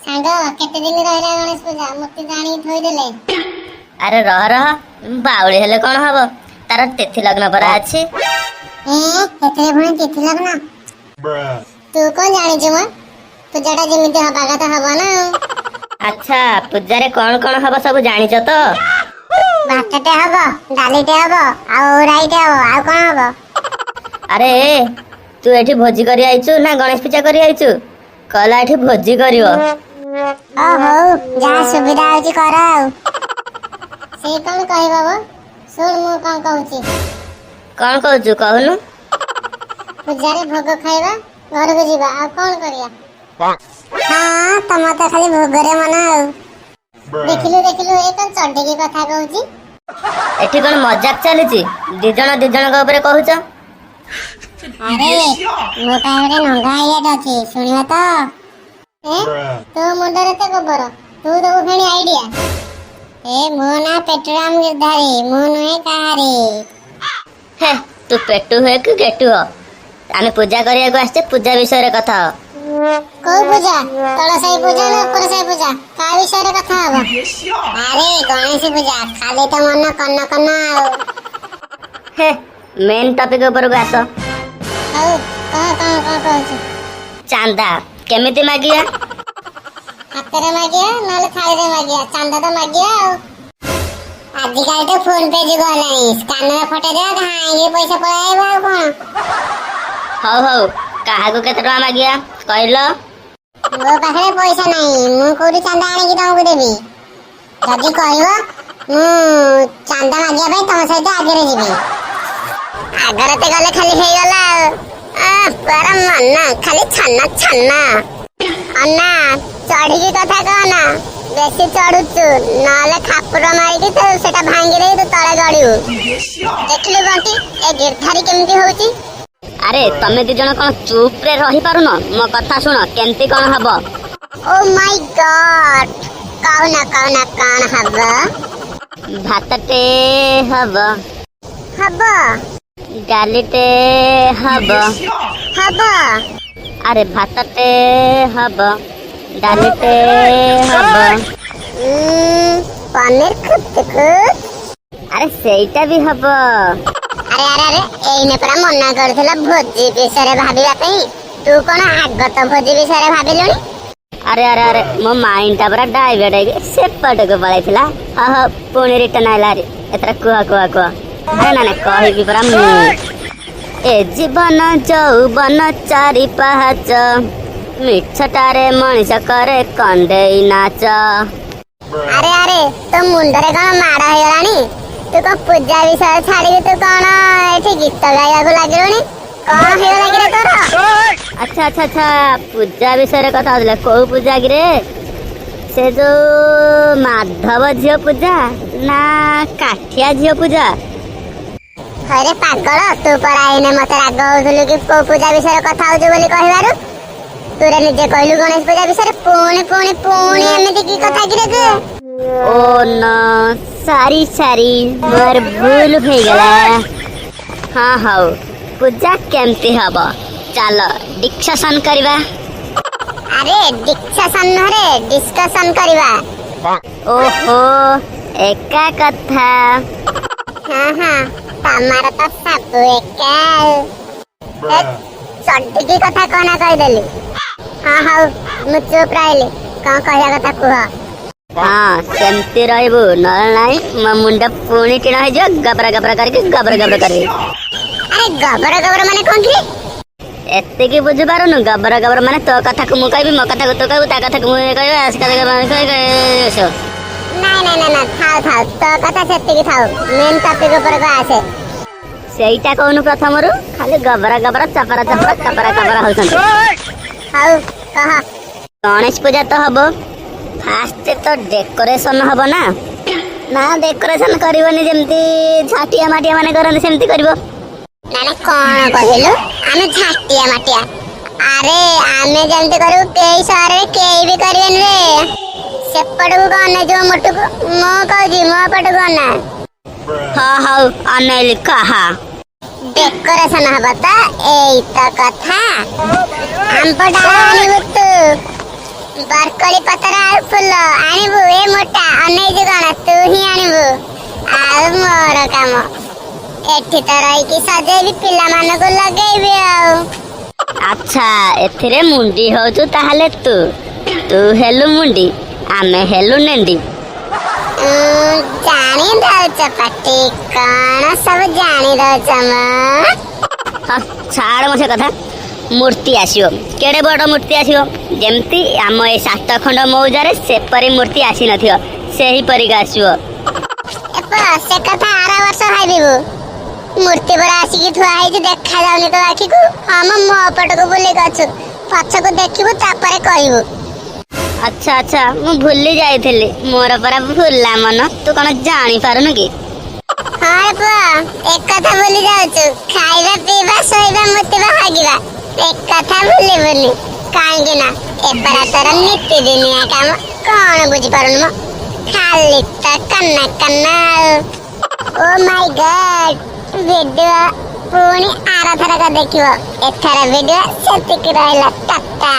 ସାଙ୍ଗ, କେତେ ଦିନ ରହିଲା ଗଣେଶ ପୂଜା? ମୂର୍ତ୍ତି ତ ଆଣିକି ଥୋଇଦେଲେ। ଆରେ ରହ ରହ, ବାଉଳି ହେଲେ କଣ ହବ? ତାର ତିଥି ଲଗ୍ନ ପରା ଅଛି। ଏ, ଏଥିରେ ପୁଣି ତିଥି ଲଗ୍ନ? ତୁ କଣ ଜାଣିଛୁ ମ? ପୂଜାଟା ଯେମିତି ହବା କଥା ହବ ନା ଆଉ। ଆଚ୍ଛା, ପୂଜାରେ କଣ କଣ ହବ ସବୁ ଜାଣିଛ ତ? ଭାତଟେ ହବ, ଡାଲିଟେ ହବ ଆଉ ରାଇଟେ ହବ। ଆଉ କଣ ହବ? ଆରେ, ତୁ ଏଠି ଭୋଜି କରି ଆଇଛୁ ନା ଗଣେଶ ପୂଜା କରି ଆଇଛୁ? କହିଲା ଏଠି ଭୋଜି କରିବ। ଓ ହଉ, ଯାହା ସୁବିଧା ହଉଛି କର। ଆଉ ସେ କଣ କହିବ ବ? ଶୁଣ, ମୁଁ କଣ କହୁଛି। କଣ କହୁଛୁ, କହୁନୁ। ପୂଜାରେ ଭୋଗ ଖାଇବା, ଘରକୁ ଯିବା, ଆଉ କଣ କରିବା? ହଁ, ତମର ତ ଖାଲି ଭୋଗରେ ମନ ଆଉ। ଦେଖିଲୁ ଦେଖିଲୁ, ଏ କଣ ଚଢିକି କଥା କହୁଛି। ଏଠି କଣ ମଜାକ ଚାଲିଛି? ଦି ଜଣ ଦି ଜଣଙ୍କ ଉପରେ କହୁଛ। ଆରେ, ମୋ ପାଖରେ ଗୋଟେ ନଙ୍ଗା ଆଇଡିଆଟେ ଅଛି, ଶୁଣିବ ତ? ଏ, ତୋ ମୁଣ୍ଡରେ ତ ଗୋବର, ତୁ ଦବୁ ଫେଣି ଆଇଡିଆ? ଏ, ମୋ ନାଁ ପେଟୁରାମ ଗିର୍ଧାରୀ, ମୁଁ ନୁହେଁ କାହାରି। ହେ, ତୁ ପେଟୁ ହୁଏ କି ଗେଟୁ ହ, ଆମେ ପୂଜା କରିବାକୁ ଆସିଛେ, ପୂଜା ବିଷୟରେ କଥା ହ। କୋଉ ପୂଜା? ତଳ ସାହି ପୂଜା ନା ଉପର ସାହି ପୂଜା? କାହା ବିଷୟରେ କଥା ହବ? ଆରେ, ଗଣେଶ ପୂଜା। ଖାଲି ତ ମନ କନ କନ ଆଉ। ହେ, ମେନ୍ ଟପିକ ଉପରକୁ ଆସ। ହଉ, କହ, କଣ କଣ କହୁଛୁ? ଚାନ୍ଦା କେମିତି ମାଗିବା? ହାତରେ ମାଗିବା, ନହେଲେ ଥାଳିରେ ମାଗିବା, ଚାନ୍ଦା ତ ମାଗିବା। ଆଉ ଆଜିକାଲି ତ ଫୋନ ପେ ଯୁଗ ହେଲାଣି, ସ୍କାନର ଫଟେଇ ଦେବା, ଧାଇଁକି ପଇସା ପଳେଇ ଆଇବ, ଆଉ କଣ? ହଉ ହଉ, କାହାକୁ କେତେ ଟଙ୍କା ମାଗିବା କହିଲ? ମୋ ପାଖରେ ପଇସା ନାହିଁ, ମୁଁ କୋଉଠି ଚାନ୍ଦା ଆଣିକି ତମକୁ ଦେବି? ଯଦି କହିବ, ମୁଁ ଚାନ୍ଦା ମାଗିବା ପାଇଁ ତମ ସହିତ ଆଗରେ ଯିବି। ଆଗରେ ତ ଗଲେ ଖାଲି ହେଇଗଲା ଆଉ। ପରା ମନ ଖାଲି ଛାନ ଛାନ। ଅନା, ଚଢିକି କଥା କହନା, ବେଶୀ ଚଢୁଛୁ, ନହେଲେ ଖାପୁର ମାରିକି ତୁ ସେଟା ଭାଙ୍ଗି ଦେଇ ତୁ ତଳେ ଗଳିବୁ। ଦେଖିଲୁ ବଣ୍ଟି, ଏ ଗିର୍ଧାରୀ କେମିତି ହଉଛି। ଆରେ, ତମେ ଦି ଜଣ କଣ ଚୁପରେ ରହିପାରୁନ? ମୋ କଥା ଶୁଣ, କେମିତି କଣ ହବ। ଓ ମାଇ ଗଡ୍, କହୁନ କହୁନ, କଣ ହବ? ଭାତଟେ ହବ। ହବ। ଡାଲିଟେ ହବ। ହବ। ଆରେ, ଭାତଟେ ହବ, ଡାଲିଟେ ହବ। ପନିର ଖୁତୁକୁ। ଆରେ, ସେଇଟା ବି ହବ। ଆରେ ଆରେ ଆରେ, ଏଇନେ ପରା ମନା କରୁଥିଲ ଭୋଜି ବିଷୟରେ ଭାବିବା ପାଇଁ। ତୁ କଣ ଆଗତ ଭୋଜି ବିଷୟରେ ଭାବିଲୁଣି? ଆରେ ଆରେ ଆରେ, ମୋ ମାଇଣ୍ଡ ଟା ପୁରା ଡାଇଭର୍ଟ ହେଇକି ସେପଟକୁ ପଳେଇଥିଲା। ହଉ ହଉ, ପୁଣି ରିଟର୍ନ ଆଇଲା ହାରି। ଏଥର କୁହ କୁହ କୁହ। ଆରେ ନା ନା, କହିବି ପରା ମୁଁ। ଏ ଜୀବନ ଯୌବନ ଚାରି ପାହାଚ, ମିଛଟାରେ ମଣିଷ କରେ କଣ୍ଢେଇ ନାଚ। ଆରେ ଆରେ, ତୋ ମୁଣ୍ଡରେ କଣ ମାଡ଼ ହେଇଗଲାଣି? ତୁ କଣ ପୂଜା ବିଷୟ ଛାଡିକି ତୁ କଣ ଏଠି ଗୀତ ଗାଇବାକୁ ଲାଗିଲୁଣି? କଣ ହେଇଗଲା କିରେ ତୋର? ଆଚ୍ଛା ଆଚ୍ଛା ଆଚ୍ଛା, ପୂଜା ବିଷୟରେ କଥା ହଉଥିଲେ। କୋଉ ପୂଜା କିରେ? ସେ ଯୋଉ ମାଧବ ଝିଅ ପୂଜା ନା କାଠିଆ ଝିଅ ପୂଜା? ହଇରେ ପାଗଳ, ତୁ ପରା ଏଇନେ ମତେ ରାଗ ହଉଥିଲୁ କି କୋଉ ପୂଜା ବିଷୟରେ କଥା ହଉଛୁ ବୋଲି କହିବାରୁ। ତୁ ରେ ନିଜେ କହିଲୁ ଗଣେଶ ପୂଜା ବିଷୟରେ, ପୁଣି ପୁଣି ପୁଣି ଏମିତି କି କଥା କିରେ ତୁ? ଓ ନ, ସରି ସରି, ମୋର ଭୁଲ ହେଇଗଲା। ହଁ ହଉ, ପୂଜା କେମିତି ହବ ଚାଲ ଡିସ୍କସନ କରିବା। ଆରେ, ଡିକ୍ସସନ ନୁହଁରେ, ଡିସ୍କସନ କରିବା। ଓହୋ, ଏକା କଥା। ହଁ ହଁ, ତମର ତ ସବୁ ଏକା ଆଉ। ଏ, ଚଢିକି କଥା କହନା କହିଦେଲି। ହଁ ହଉ, ମୁଁ ଚୁପ୍ ରହିଲି, କଣ କହିବା କଥା କୁହ। ହଁ, ସେମିତି ରହିବୁ, ନହେଲେ ନାହିଁ ମୋ ମୁଣ୍ଡ ପୁଣି ଟିଣ ହେଇଯିବ, ଗବର ଗବର କରିକି ଗବର ଗବର କରିବି। ଆରେ, ଗବର ଗବର ମାନେ କଣ କି? ଏତିକି ବୁଝିପାରୁନୁ? ଗବର ଗବର ମାନେ ତୋ କଥାକୁ ମୁଁ କହିବି, ମୋ କଥାକୁ ତୁ କହିବୁ, ତା କଥାକୁ ମୁଁ କହିବି, ସେ କଥାକୁ ମୁଁ କହିବି। ନାଇଁ ନାଇଁ ନାଇଁ ନା, ଥାଉ ଥାଉ, ତୋ କଥା ସେତିକି ଥାଉ, ମେନ୍ ଟପିକ ଉପରକୁ ଆସେ। ସେଇଟା କହୁନୁ ପ୍ରଥମରୁ, ଖାଲି ଗବର ଗବର ଚପର ଚପର କବର କବର ହଉଛନ୍ତି। ହଉ, କହ। ଗଣେଶ ପୂଜା ତ ହବ, ଫାଷ୍ଟ ତ ଡେକୋରେସନ ହବ ନା? ନା ଡେକୋରେସନ କରିବନି, ଯେମିତି ଝାଟିଆ ମାଟିଆ ମାନେ କରନ୍ତି ସେମିତି କରିବ? ନା ନା, କଣ କହିଲୁ? ଆମେ ଝାଟିଆ ମାଟିଆ? ଆରେ, ଆମେ ଯେମିତି କରିବୁ କେହି ସହରରେ କେହି ବି କରିବେନି ରେ। ସେପଟକୁ କଣ ଅନେଇଛୁ ମୋଟୁକୁ? ମୁଁ କହୁଛି, ମୋ ପଟକୁ ଅନା। ହଁ ହଉ, ଅନେଇଲି, କହ। ଡେକୋରେସନ ହବ ତ, ଏଇ ତ କଥା, ଆମ୍ବ ଡାଳ ଆଣିବୁ ତୁ। ବରକୋଳି ପତ୍ର ଆଉ ଫୁଲ ଆଣିବୁ। ଏ ମୋଟା, ଅନେଇଛୁ କଣ? ତୁ ହିଁ ଆଣିବୁ। ଆଉ ମୋର କାମ ଏଠି ତ ରହିକି ସଜେଇବି, ପିଲାମାନଙ୍କୁ ଲଗେଇବି ଆଉ। ଆଚ୍ଛା, ଏଥିରେ ମୁଣ୍ଡି ହଉଛୁ ତାହେଲେ ତୁ। ତୁ ହେଲୁ ମୁଣ୍ଡି, ଆମେ ହେଲୁ ନେଣ୍ଡି। ଜାଣି ଦଉଛ ପାଟି, କଣ ସବୁ ଜାଣି ଦଉଛ ମ? ହଁ, ଛାଡ଼ ମ ସେ କଥା। ମୂର୍ତ୍ତି ଆସିବ, କେଡ଼େ ବଡ଼ ମୂର୍ତ୍ତି ଆସିବ, ଯେମିତି ଆମ ଏ ସାତ ଖଣ୍ଡ ମୌଜାରେ ସେପରି ମୂର୍ତ୍ତି ଆସିନଥିବ, ସେହିପରିକା ଆସିବ। ଏପ ସେ କଥା ଆର ବର୍ଷ ଭାବିବୁ। ମୂର୍ତ୍ତି ପରା ଆସିକି ଥୁଆ ହେଇଛି, ଦେଖା ଯାଉନି ତୋ ଆଖିକୁ? ହଁ ମ, ମୋ ପଟକୁ ବୁଲିକି ଅଛୁ, ପଛକୁ ଦେଖିବୁ, ତାପରେ କହିବୁ। ଆଚ୍ଛା, ମୁଁ ଭୁଲି ଯାଇଥିଲି। ମୋର ପରା ଭୁଲା ମନ, ତୁ କଣ ଜାଣିପାରୁନୁ କି? ହଁ ରେ ପୁଅ, ଏକଥା ଭୁଲି ଯାଉଛୁ। ଖାଇବା, ପିଇବା, ଶୋଇବା, ମୁତିବା, ହଗିବା, ଏକଥା ଭୁଲିବୁନି, କାହିଁକି ନା ଏପରା ତୋର ନିତିଦିନିଆ କାମ। କଣ ବୁଝିପାରୁନୁ ମ? ଖାଲି ତ କନ୍ନା କନ୍ନା ଆଉ। ଓ ମାଇ ଗଡ୍, ଭିଡିଓ ପୁଣି ଆରଥରକ ଦେଖିବ। ଏଥର ଭିଡିଓ ସେତିକି ରହିଲା। ଟାଟା।